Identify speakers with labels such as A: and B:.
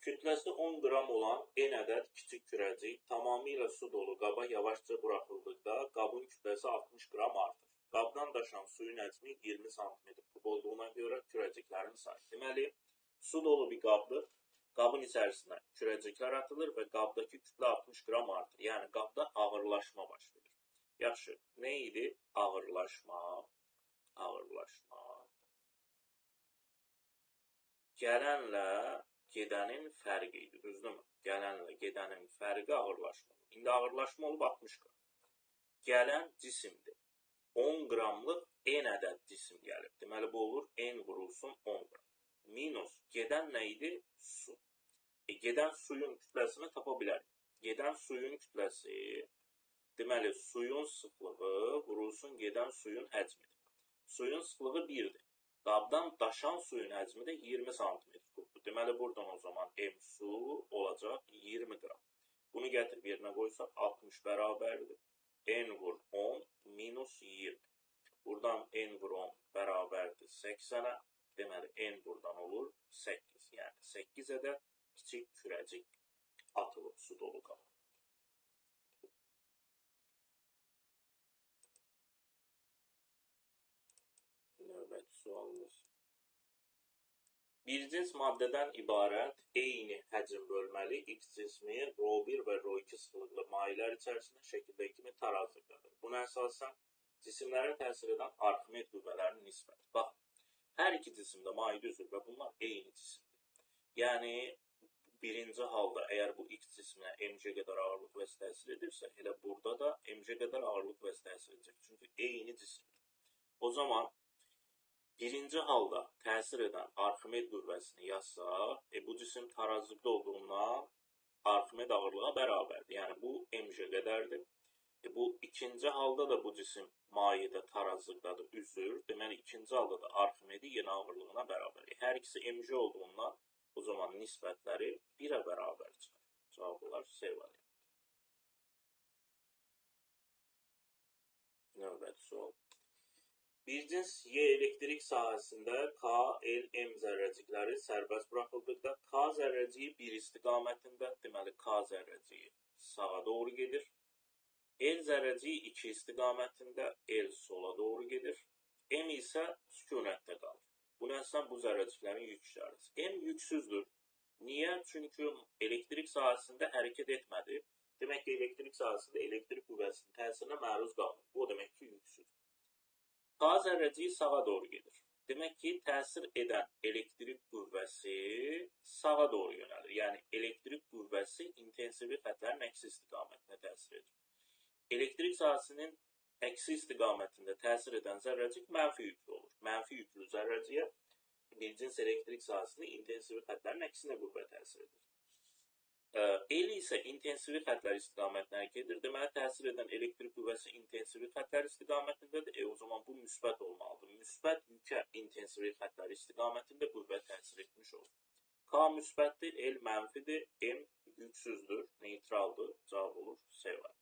A: Kütləsi 10 qram olan N ədəd kiçik kürəcik tamamilə su dolu qaba yavaşca buraxıldıqda qabın kütləsi 60 qram artır. Qabdan daşan suyun həcmi 20 sm kub olduğuna görə kürəciklərin sayı. Deməli, su dolu bir qabdır. Qabın içərisinə kürəciklər atılır və qabdakı kütlə 60 qram artır. Yəni, qabda ağırlaşma baş verir. Yaxşı, nə idi? Ağırlaşma, ağırlaşma. Gələnlə gedənin fərqi idi, düzdürmü? Gələnlə gedənin fərqi ağırlaşma olur. İndi ağırlaşma olub 60 qram. Gələn cisimdir. 10 qramlıq N ədəd cisim gəlib. Deməli, bu olur N vurulsun 10 qram. Minus gedən nə idi? Su. Gedən suyun kütləsini tapa bilərik. Gedən suyun kütləsi, deməli, suyun sıxlığı vurulsun gedən suyun həcmidir. Suyun sıxlığı 1-dir. Qabdan daşan suyun həcmi də 20 sm kubdur. Deməli, buradan o zaman M su olacaq 20 qram. Bunu gətirib yerinə qoysaq 60 bərabərdir. N vur 10 minus 20. Buradan N vur 10 bərabərdir 80-ə. Deməli, N buradan olur 8. Yəni, 8 ədəd kiçik kürəcik atılıb su dolu qaba. Növbəti sualımız. Bir cins maddədən ibarət eyni həcm bölməli X cismi Rho1 və Rho2 sıxlıqlı mayelər içərisində şəkildəki kimi tarazlıqdadır. Buna əsasən cisimlərə təsir edən Arximed qüvvələrinin nisbəti. Bax, hər iki cisimdə maye düzür və bunlar eyni cisimdir. Yəni, birinci halda əgər bu X cisminə mg qədər ağırlıq qüvvəsi təsir edirsə, elə burada da mg qədər ağırlıq qüvvəsi təsir edəcək. Çünki eyni cisimdir. O zaman birinci halda təsir edən Arximed qüvvəsini yazsaq, bu cisim tarazlıqda olduğundan Arximed ağırlığa bərabərdir. Yəni, bu mg qədərdir. Bu ikinci halda da bu cisim mayedə tarazlıqdadır, üzür. Deməli, ikinci halda da Arximedi yenə ağırlığına bərabərdir. Hər ikisi mg olduğundan o zaman nisbətləri 1-ə bərabər çıxar. Cavab olar C variantı. Növbəti sual. Bir cins Y elektrik sahəsində K, L, M zərrəcikləri sərbəst buraxıldıqda K zərrəciyi bir istiqamətində, deməli K zərrəciyi sağa doğru gedir. L zərrəciyi iki istiqamətində, L sola doğru gedir. M isə sükunətdə qalır. Buna əsasən bu zərrəciklərin yük işarəsi. M yüksüzdür. Niyə? Çünki elektrik sahəsində hərəkət etmədi. Demək ki, elektrik sahəsində elektrik qüvvəsinin təsirinə məruz qalmır. Bu o demək ki, yüksüzdür. K zərrəciyi sağa doğru gedir. Demək ki, təsir edən elektrik qüvvəsi sağa doğru yönəlir. Yəni, elektrik qüvvəsi intensivi xətlərin əksi istiqamətinə təsir edir. Elektrik sahəsinin əksi istiqamətində təsir edən zərrəcik mənfi yüklü olur. Mənfi yüklü zərrəciyə bir cins elektrik sahəsində intensivi xətlərin əksinə qüvvə təsir edir. L isə intensivi xətlər istiqamətinə hərəkət edir. Deməli, təsir edən elektrik qüvvəsi intensivi xətlər istiqamətindədir. O zaman bu müsbət olmalıdır. Müsbət yükə intensivi xətlər istiqamətində qüvvə təsir etmiş olur. K müsbətdir, L mənfidir, M yüksüzdür, neytraldır. Cavab olur C variantı.